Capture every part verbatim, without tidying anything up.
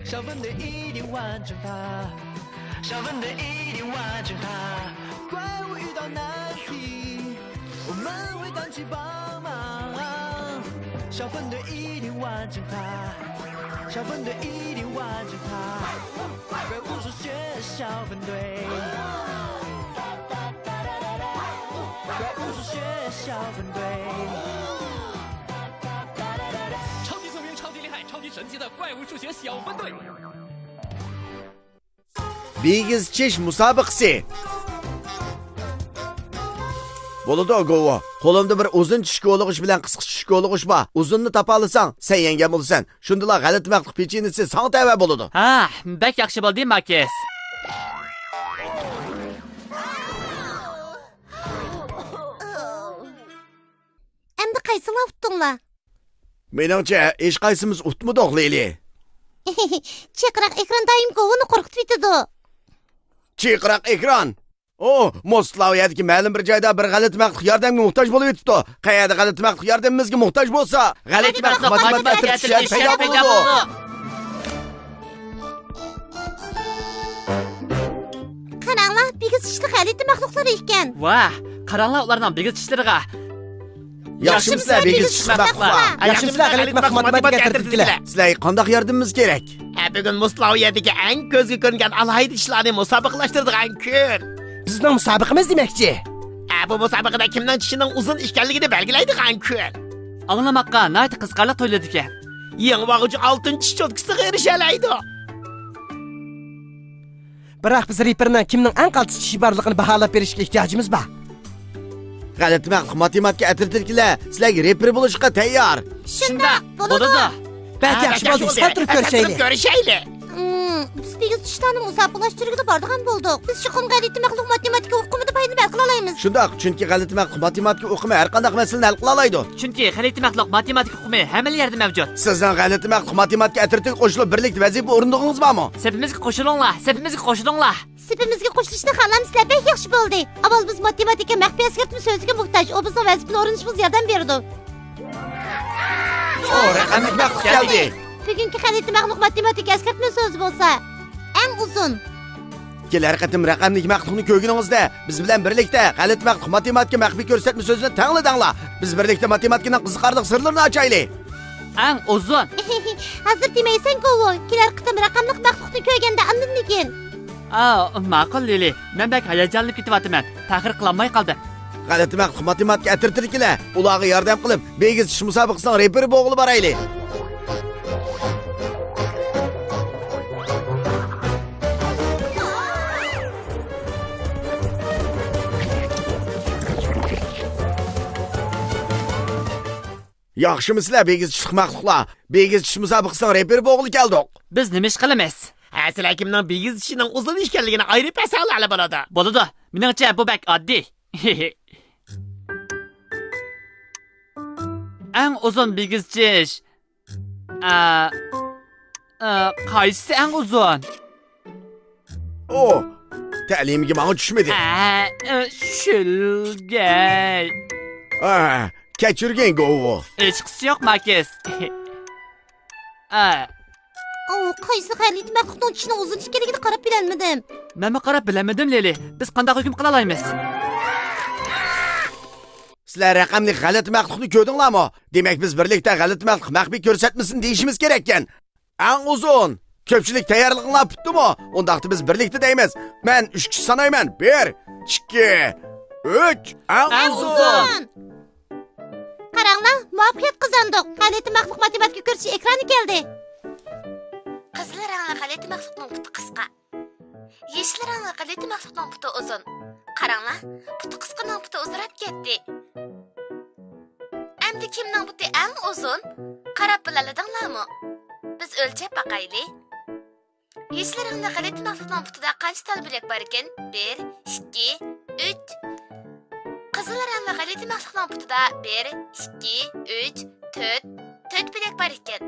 小分队一定完成它，小分队一定完成它。怪物遇到难题，我们会赶去帮忙。小分队一定完成它，小分队一定完成它。怪物数学小分队，怪物数学小分队。超级聪明，超级厉害，超级神奇的怪物数学小分队。 بىگىز چىش مۇسابىقىسى. بولىدۇ، گوۋۇ. قولۇمدا بىر ئۇزۇن چىش كولىغۇچ بىلەن قىسقا چىش كولىغۇچ بار. ئۇزۇننى تاپالىساڭ، سەن يەڭگەن بولىسەن. شۇندىلا غەلىتە مەخلۇق پېچىنىسى ساڭا تەۋە بولىدۇ. ھە، بەك ياخشى بولدى، ماكىس. ئەمدى قايسىڭلار ئۇتتۇڭلار؟ مېنىڭچە، ھېچقايسىمىز ئۇتمىدۇق، لىلى. چىرقىراق ئېكران دائىم گوۋۇنى قورقۇتۇۋېتىدۇ. چىرقىراق ئېكران؟ ئۇ، موسكۋا يەردىكى مەلۇم بىر جايدا بىر غەلىتە مەخلۇق ياردەمگە موھتاج بولۇۋېتىپتۇ. قەيەردە غەلىتە مەخلۇق ياردىمىمىزگە موھتاج بولسا، غەلىتە مەخلۇق ماتېماتىكا ئەترىتى پەيدا بولىدۇ. قاراڭلار، بىگىز چىشلىق غەلىتە مەخلۇقلار ئىكەن. ۋاھ، قاراڭلار ئۇلارنىڭ بىگىز چىشلىرىغا. ياخشىمۇسىلەر، بىگىز چىشلىق مەخلۇقلار؟ ياخشىمۇسىلەر، غەلىتە مەخلۇق ماتېماتىكا ئەترىتىدىكىلەر؟ سىلەرگە قانداق ياردىمىمىز كېرەك؟ ئە، بۈگۈن مۇسلاۋ يەردىكى ئەڭ كۆزگە كۆرۈنگەن ئالاھىدە چىشلارنى مۇسابىقىلەشتۈرىدىغان كۈن. بىزنىڭ مۇسابىقىمىز دېمەكچى؟ ئە، بۇ مۇسابىقىدە كىمنىڭ چىشىنىڭ ئۇزۇن ئىكەنلىكىنى بەلگىلەيدىغان كۈن. ئاڭلىماققا ناھايىتى قىزىقارلىق تۇيۇلىدىكەن. يېڭىۋالغۇچى ئالتىنچى چوتكىسىغا ئېرىشەلەيدۇ. بىراق بىز رېپىرنىڭ كىمنىڭ ئەڭ قالتىس چىشى بارلىقىنى باھالاپ بېرىشكە ئېھتىياجىمىز بار. غەلىتە مەخلۇق ماتېماتىكا ئەترىتىدىكىلەر سىلەرگە رېپىر بولۇشقا تەييار. شۇنداق، بولىدۇ. بەك ياخشى بولدى. سەل تۇرۇپ كۆرۈشەيلى. كۆرۈشەيلى. ھىم، بىز بىگىز چىشلارنىڭ مۇسابىقىلەشتۈرۈشىگە بارىدىغان بولدۇق. بىز چوقۇم غەلىتە مەخلۇق ماتېماتىكا ئۇقۇمىدىن پايدىلىنىپ ھەل قىلالايمىز. شۇنداق، چۈنكى غەلىتە مەخلۇق ماتېماتىكا ئۇقۇمى ھەر قانداق مەسىلىنى ھەل قىلالايدۇ. چۈنكى غەلىتە مەخلۇق ماتېماتىكا ئۇقۇمى ھەممىلا يەردە مەۋجۇت. سىزنىڭ غەلىتە مەخلۇق ماتېماتىكا ئەترىتىگە قوشۇلۇپ بىرلىكتە ۋەزىپە ئورۇندىغىنىڭىز بارمۇ؟ سېپىمىزگە قوشۇلۇڭلار، سېپىمىزگە قوشۇلۇڭلار. سېپىمىزگە قوشۇلۇشنى خالامسىلەر؟ بەك ياخشى بولدى. ئاۋۋال بىز ماتېماتىكا مەخپىي ئەسكەرتمە سۆزىگە موھتاج، ئۇ بىزنىڭ ۋەزىپىنى ئورۇنلىشىمىزغا ياردەم بېرىدۇ. ئۇ رەقەملىك مەخلۇق كەلدى. بۈگۈنكى غەلىتە مەخلۇق ماتېماتىكا ئەسكەرتمە سۆزى بولسا، ئەڭ ئۇزۇن. كېلەر قېتىم رەقەملىك مەخلۇقنى كۆرگىنىڭىزدە، بىز بىلەن بىرلىكتە غەلىتە مەخلۇق ماتېماتىكا مەخپىي كۆرسەتمە سۆزىنى تەڭلا دەڭلار. بىز بىرلىكتە ماتېماتىكىنىڭ قىزىقارلىق سىرلىرىنى ئاچايلى. ئەڭ ئۇزۇن. ھازىر دېمەيسەن، گوۋۇ. كېلەر قېتىم رەقەملىك مەخلۇقنى كۆرگەندە ئاندىن دېگىن. ئاۋۇ، ماقۇل، لىلى. مەن بەك ھاياجانلىنىپ كېتىۋاتىمەن. تەخىر قىلالماي قالدىم. غەلىتە مەخلۇق ماتېماتىكا ئەترىتىدىكىلەر، ئۇلارغا ياردەم قىلىپ، بىگىز چىش مۇسابىقىسىنىڭ رېپىرى بولغىلى بارايلى. ياخشىمۇسىلەر، بىگىز چىشلىق مەخلۇقلار؟ بىگىز چىش مۇسابىقىسىنىڭ رېپىرى بولغىلى كەلدۇق. بىز نېمە ئىش قىلىمىز؟ ھە، سىلەر كىمنىڭ بىگىز چىشىنىڭ ئۇزۇن ئىكەنلىكىنى ئايرىپ بەرسەڭلارلا بولىدۇ. بولىدۇ. مېنىڭچە بۇ بەك ئاددىي. ئەڭ ئۇزۇن بىگىز چىش. ئە، ئە، قايسىسى ئەڭ ئۇزۇن؟ ئۇ، تەلىيىمگە ماڭا چۈشمىدى. ئە، ئە، شۆلگەي. ئە، كەچۈرگىن، گوۋۇ. ھېچقىسى يوق، ماكىس. ئە. ئۇ، قايسى غەلىتە مەخلۇقنىڭ چىشىنىڭ ئۇزۇن ئىكەنلىكىنى قاراپ بىلەلمىدىم. مەنمۇ قاراپ بىلەلمىدىم، لىلى. بىز قانداق ھۆكۈم قىلالايمىز؟ سىلەر رەقەملىك غەلىتە مەخلۇقنى كۆردۈڭلارمۇ؟ دېمەك، بىز بىرلىكتە غەلىتە مەخلۇق مەخپىي كۆرسەتمىسىنى دېيىشىمىز كېرەككەن. ئەڭ ئۇزۇن! كۆپچىلىك تەييارلىقىڭلار پۈتتىمۇ؟ ئۇنداقتا بىز بىرلىكتە دەيمىز. مەن ئۈچكىچە سانايمەن. بىر، ئىككى، ئۈچ، ئەڭ ئەڭ ئۇزۇن! ئۇزۇن! قاراڭلار، مۇۋەپپەقىيەت قازاندۇق. غەلىتە مەخلۇق ماتېماتىكا كۆرسىتىش ئېكرانى كەلدى. قىزىل رەڭلىك غەلىتە مەخلۇقنىڭ پۇتى قىسقا. يېشىل رەڭلىك غەلىتە مەخلۇقنىڭ پۇتى ئۇزۇن. قاراڭلار، پۇتى قىسقىنىڭ پۇتى ئۇزىراپ كەتتى. ئەمدى كىمنىڭ پۇتى ئەڭ ئۇزۇن؟ قاراپ بىلەلىدىڭلارمۇ؟ بىز ئۆلچەپ باقايلى. يېشىل رەڭلىك غەلىتە مەخلۇقنىڭ پۇتىدا قانچە تال بىلەك باركىن؟ بىر، ئىككى، ئۈچ. قىزىل رەڭلىك غەلىتە مەخلۇقنىڭ پۇتىدا بىر، ئىككى، ئۈچ، تۆت، تۆت بىلەك بار ئىكەن.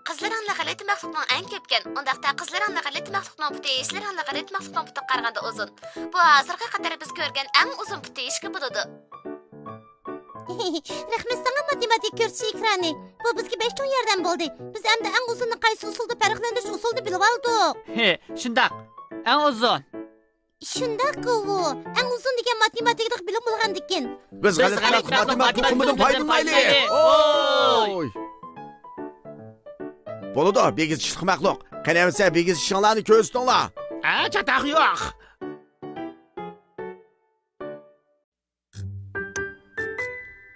قىزىل رەڭلىك غەلىتە مەخلۇقنىڭ ئەڭ كۆپكەن. ئۇنداقتا قىزىل رەڭلىك غەلىتە مەخلۇقنىڭ پۇتى يېشىل رەڭلىك غەلىتە مەخلۇقنىڭ پۇتىغا قارىغاندا ئۇزۇن. بۇ ھازىرغا قەدەر بىز كۆرگەن ئەڭ ئۇزۇن پۇت دېيىشكە بولىدۇ. رەھمەت ساڭا، ماتېماتىكا كۆرسىتىش ئېكرانى. بۇ بىزگە بەك چوڭ ياردەم بولدى. بىز ئەمدى ئەڭ ئۇزۇننى قايسى ئۇسۇلدا پەرقلەندۈرۈش ئۇسۇلىنى بىلىۋالدۇق. ھە، شۇنداق. ئەڭ ئۇزۇن. شۇنداق، گوۋۇ. ئەڭ ئۇزۇن دېگەن ماتېماتىكىلىق بىلىم بولغاندىكىن. بىز غەلىتە مەخلۇق ماتېماتىك ئۇقۇمىدىن پايدىلىنايلى. ئوي! بولىدۇ، بىگىز چىشلىق مەخلۇق. قېنى ئەمىسە بىگىز چىشىڭلارنى كۆرسىتىڭلار. ھە، چاتاق يوق.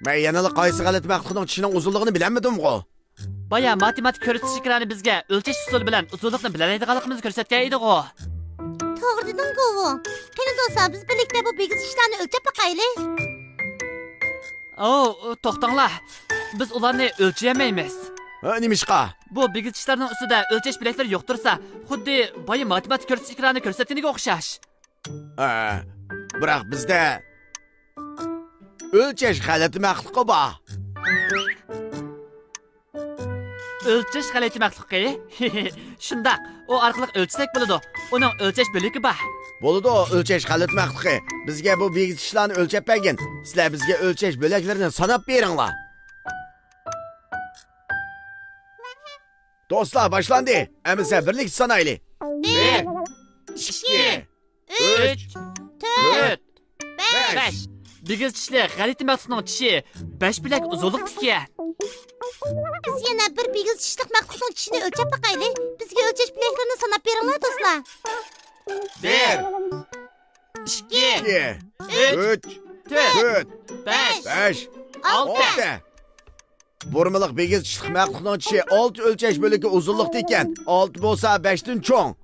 مەن يەنىلا قايسى غەلىتە مەخلۇقنىڭ چىشىنىڭ ئۇزۇنلۇقىنى بىلەلمىدىمغۇ؟ بايا ماتېماتىك كۆرسىتىش ئېكرانى بىزگە ئۆلچەش ئۇسۇلى بىلەن ئۇزۇنلۇقنى بىلەلەيدىغانلىقىمىزنى كۆرسەتكەن ئىدىغۇ. توغرا دېدىڭ، گوۋۇ. قېنى دوستلار، بىز بىرلىكتە بۇ بىگىز چىشلارنى ئۆلچەپ باقايلى. ئو، توختاڭلار. بىز ئۇلارنى ئۆلچىيەلمەيمىز. ھە، نېمىشقا؟ بۇ بىگىز چىشلارنىڭ ئۈستىدە ئۆلچەش بۆلەكلىرى يوق تۇرسا، خۇددى بايا ماتېماتىك كۆرسىتىش ئېكرانى كۆرسەتكىنىگە ئوخشاش. ئە، بىراق بىزدە ئۆلچەش غەلىتە مەخلۇقى بار. ئۆلچەش غەلىتە مەخلۇقى؟ شۇنداق، ئۇ ئارقىلىق ئۆلچىسەك بولىدۇ. ئۇنىڭ ئۆلچەش بۆلىكى بار. بولىدۇ، ئۆلچەش غەلىتە مەخلۇقى. بىزگە بۇ بىگىز چىشلارنى ئۆلچەپ بەرگىن. سىلەر بىزگە ئۆلچەش بۆلەكلىرىنى ساناپ بېرىڭلار. دوستلار، باشلاندى. ئەمىسە بىرلىكتە سانايلى. بىر، ئىككى، ئۈچ، تۆت، بەش. بىگىز چىشلىق غەلىتە مەخلۇقنىڭ چىشى بەش بۆلەك ئۇزۇنلۇقتا ئىكەن. بىز يەنە بىر بىگىز چىشلىق مەخلۇقنىڭ چىشىنى ئۆلچەپ باقايلى. بىزگە ئۆلچەش بۆلەكلىرىنى ساناپ بېرىڭلار، دوستلار. بىر، ئىككى، ئىككى، ئۈچ، ئۈچ، تۆت، تۆت، بەش، بەش، ئالتە. ئالتە. بۇرمىلىق بىگىز چىشلىق مەخلۇقنىڭ چىشى ئالتە ئۆلچەش بۆلىكى ئۇزۇنلۇقتا ئىكەن. ئالتە بولسا بەشتىن چوڭ.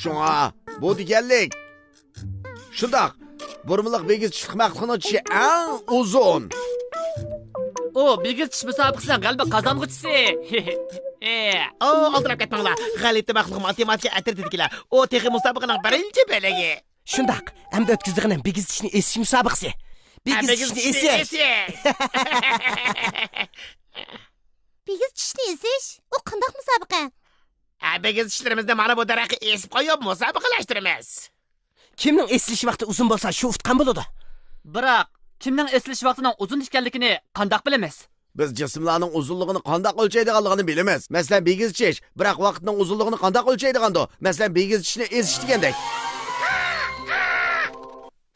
شۇڭا بۇ دېگەنلىك. شۇنداق. بۇرمىلىق بىگىز چىشلىق مەخلۇقنىڭ چىشى ئەڭ ئۇزۇن. ئۇ بىگىز چىش مۇسابىقىسىنىڭ غەلىبە قازانغۇچىسى. ئو، ئالدىراپ كەتمەڭلار. غەلىتە مەخلۇق ماتېماتىكا ئەترىتىدىكىلەر. ئۇ تېخى مۇسابىقىنىڭ بىرىنچى بۆلىكى. شۇنداق، ئەمدى ئۆتكۈزىدىغىنىم بىگىز چىشنى ئېسىش مۇسابىقىسى. بىگىز چىشنى ئېسىش. بىگىز چىشنى ئېسىش؟ ئۇ قانداق مۇسابىقە؟ ھە، بىگىز چىشلىرىمىزنى مانا بۇ دەرەخكە ئېسىپ قويۇپ مۇسابىقىلەشتۈرىمىز. كىمنىڭ ئېسىلىش ۋاقتى ئۇزۇن بولسا، شۇ ئۇتقان بولىدۇ. بىراق، كىمنىڭ ئېسىلىش ۋاقتىنىڭ ئۇزۇن ئىكەنلىكىنى قانداق بىلىمىز؟ بىز جىسىملارنىڭ ئۇزۇنلۇقىنى قانداق ئۆلچەيدىغانلىقىنى بىلىمىز. مەسىلەن، بىگىز چىش، بىراق ۋاقىتنىڭ ئۇزۇنلۇقىنى قانداق ئۆلچەيدىغاندۇ؟ مەسىلەن، بىگىز چىشنى ئېسىش دېگەندەك.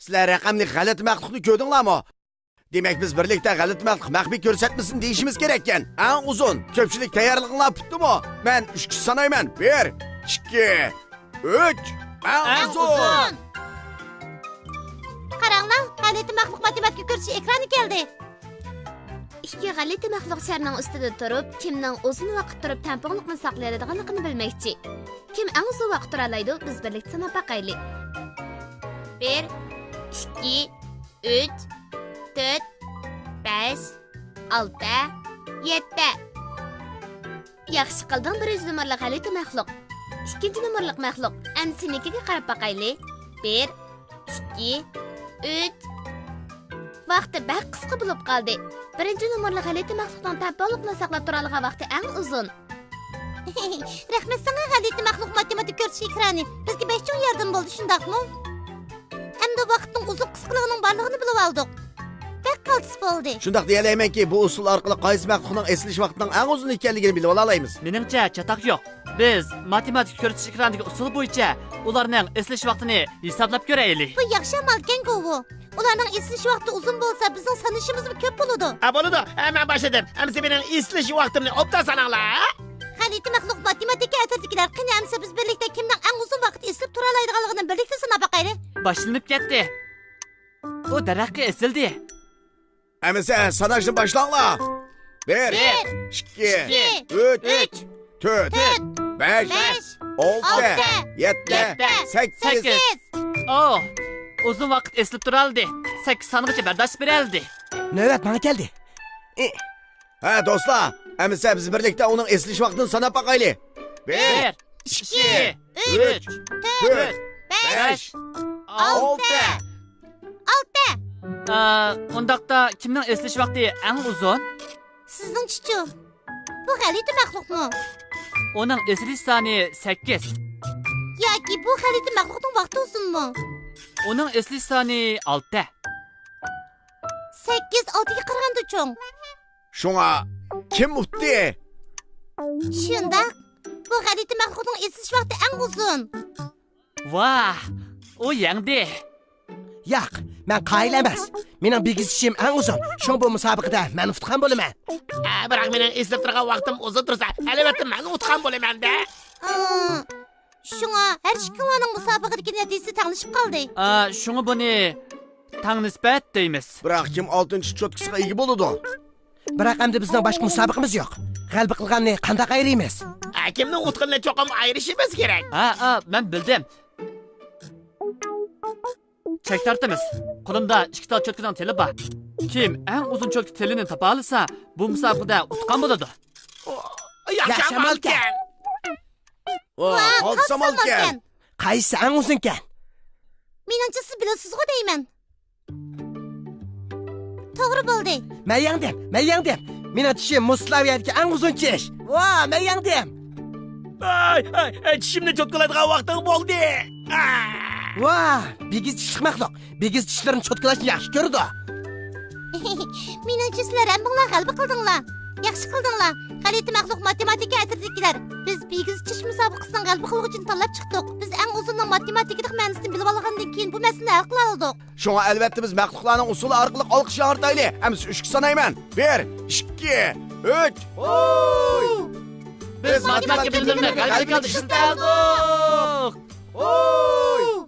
سىلەر رەقەملىك غەلىتە مەخلۇقنى كۆردۈڭلارمۇ؟ دېمەك، بىز بىرلىكتە غەلىتە مەخلۇق مەخپىي كۆرسەتمىسىنى دېيىشىمىز كېرەككەن. ئەڭ ئۇزۇن. كۆپچىلىك تەييارلىقىڭلار پۈتتىمۇ؟ مەن ئۈچكىچە سانايمەن. بىر، ئىككى، ئۈچ. ئەڭ ئەڭ ئۇزۇن. ئۇزۇن. قاراڭلار، غەلىتە مەخلۇق ماتېماتىكا كۆرسىتىش ئېكرانى كەلدى. ئىككى غەلىتە مەخلۇق شارنىڭ ئۈستىدە تۇرۇپ، كىمنىڭ ئۇزۇن ۋاقىت تۇرۇپ تەڭپۇڭلۇقنى ساقلىيالىدىغانلىقىنى بىلمەكچى. كىم ئەڭ ئۇزۇن ۋاقىت تۇرالايدۇ، بىز بىرلىكتە ساناپ باقايلى. بىر، ئىككى، ئۈچ، تۆت، بەش، ئالتە، يەتتە. ياخشى قىلدىڭ، بىرىنچى نومۇرلۇق غەلىتە مەخلۇق. ئىككىنچى نومۇرلۇق مەخلۇق، ئەمدى سېنىڭكىگە قاراپ باقايلى. بىر، ئىككى، ئۈچ. ۋاقتى بەك قىسقا بولۇپ قالدى. بىرىنچى نومۇرلۇق غەلىتە مەخلۇقنىڭ تەڭپۇڭلۇقنى ساقلاپ تۇرالىغان ۋاقتى ئەڭ ئۇزۇن. رەھمەت ساڭا، غەلىتە مەخلۇق ماتېماتىكا كۆرسىتىش ئېكرانى. بىزگە بەك چوڭ ياردىمى بولدى، شۇنداقمۇ؟ ئەمدى ۋاقىتنىڭ ئۇزۇن قىسقىلىقىنىڭ بارلىقىنى بىلىۋالدۇق. بەك قالتىس بولدى. شۇنداق دېيەلەيمەنكى، بۇ ئۇسۇل ئارقىلىق قايسى مەخلۇقنىڭ ئېسىلىش ۋاقتىنىڭ ئەڭ ئۇزۇن ئىكەنلىكىنى بىلىۋالالايمىز. مېنىڭچە، چاتاق يوق. بىز ماتېماتىكا كۆرسىتىش ئېكرانىدىكى ئۇسۇل بويىچە ئۇلارنىڭ ئېسىلىش ۋاقتىنى ھېسابلاپ كۆرەيلى. بۇ ياخشى ئامالكەن، گوۋۇ. ئۇلارنىڭ ئېسىلىش ۋاقتى ئۇزۇن بولسا، بىزنىڭ سانىشىمىزمۇ كۆپ بولىدۇ. ھە، بولىدۇ. ھە، مەن باشلىدىم. ئەمىسە مېنىڭ ئېسىلىش ۋاقتىمنى ئوبدان ساناڭلار. غەلىتە مەخلۇق ماتېماتىكا ئەترىتىدىكىلەر، قېنى ئەمىسە بىز بىرلىكتە كىمنىڭ ئەڭ ئۇزۇن ۋاقىت ئېسىلىپ تۇرالايدىغانلىقىنى بىرلىكتە سىناپ باقايلى. باشلىنىپ كەتتى. ئۇ دەرەخكە ئېسىلدى. ئەمىسە ساناشنى باشلاڭلار. بىر، بىر، ئىككى، ئىككى، ئۈچ، ئۈچ، تۆت، تۆت، بەش، بەش، ئالتە، ئالتە، يەتتە، يەتتە، سەككىز. سەككىز. ئو، ئۇزۇن ۋاقىت ئېسىلىپ تۇرالىدى. سەككىز سانغىچە بەرداشلىق بېرەلىدى. نۆۋەت ماڭا كەلدى. ئى. ھە، دوستلار، ئەمىسە بىز بىرلىكتە ئۇنىڭ ئېسىلىش ۋاقتىنى ساناپ باقايلى. بىر، بىر، ئىككى، ئىككى، ئۈچ، ئۈچ، تۆت، تۆت، بەش، بەش، ئالتە. ئالتە. ئالتە. ئا، ئۇنداقتا كىمنىڭ ئېسىلىش ۋاقتى ئەڭ ئۇزۇن؟ سىزنىڭچىچۇ؟ بۇ غەلىتە مەخلۇقمۇ؟ ئۇنىڭ ئېسىلىش سانى سەككىز. ياكى بۇ غەلىتە مەخلۇقنىڭ ۋاقتى ئۇزۇنمۇ؟ ئۇنىڭ ئېسىلىش سانى ئالتە. سەككىز ئالتىگە قارىغاندا چوڭ. شۇڭا كىم ئۇتتى؟ شۇنداق. بۇ غەلىتە مەخلۇقنىڭ ئېزىلىش ۋاقتى ئەڭ ئۇزۇن. ۋاھ، ئۇ يەڭدى. ياق، مەن قايىل ئەمەس. مېنىڭ بىگىز چىشىم ئەڭ ئۇزۇن. شۇڭا بۇ مۇسابىقىدە مەن ئۇتقان بولىمەن. ئە، بىراق مېنىڭ ئېزىلىپ تۇرغان ۋاقتىم ئۇزۇن تۇرسا، ئەلۋەتتە مەن ئۇتقان بولىمەن-دە. ئا، شۇڭا ھەر ئىككىڭلارنىڭ مۇسابىقىدىكى نەتىجىسى تەڭلىشىپ قالدى. ئا، شۇڭا بۇنى تەڭ نىسبەت دەيمىز. بىراق كىم ئالتىنچى چوتكىسىغا ئىگە بولىدۇ؟ بىراق ئەمدى بىزنىڭ باشقا مۇسابىقىمىز يوق. غەلىبە قىلغاننى قانداق ئايرىيمىز؟ ئە، كىمنىڭ ئۇتقىنىنى چوقۇم ئايرىشىمىز كېرەك. ھە، ھە، مەن بىلدىم. چەك تارتىمىز. قولۇمدا ئىككى تال چوتكىنىڭ تېلى بار. كىم ئەڭ ئۇزۇن چوتكا تېلىنى تاپالىسا، بۇ مۇسابىقىدە ئۇتقان بولىدۇ. ئو، ياخشى ئامالكەن. ۋا، ۋا، قالتىس ئامالكەن. قايسى ئەڭ ئۇزۇنكەن؟ مېنىڭچە سىز بىلىسىزغۇ دەيمەن. توغرا بولدى. مەن يەڭدىم، مەن يەڭدىم. مېنىڭ چىشىم مۇسلاۋىيەدىكى ئەڭ ئۇزۇن چىش. ۋا، مەن يەڭدىم. ئاي، ئاي، ئاي، چىشىمنى چوتكىلايدىغان ۋاقتىڭ بولدى. ئا! ۋا، بىگىز چىشلىق مەخلۇق. بىگىز چىشلىرىنى چوتكىلاشنى ياخشى كۆرىدۇ. مېنىڭچە سىلەر ھەممىڭلار غەلىبە قىلدىڭلار. ياخشى قىلدىڭلار. غەلىتە مەخلۇق ماتېماتىكا ئەترىتىدىكىلەر. بىز بىگىز چىش مۇسابىقىسىنىڭ غەلىبە قىلغۇچىنى تاللاپ چىقتۇق. بىز ئەڭ ئۇزۇننىڭ ماتېماتىكىدىكى مەنىسىنى بىلىۋالغاندىن كېيىن بۇ مەسىلىنى ھەل قىلالىدۇق. شۇڭا ئەلۋەتتە بىز مەخلۇقلارنىڭ ئۇسسۇلى ئارقىلىق ئالقىش ياڭرىتايلى. ئەمىسە ئۈچكە سانايمەن. بىر، ئىككى، ئۈچ. ھوي! بىز ماتېماتىكا بىلىملىرىنى غەلىبىلىك ھالدا ئىشلىتەلىدۇق. ھوي!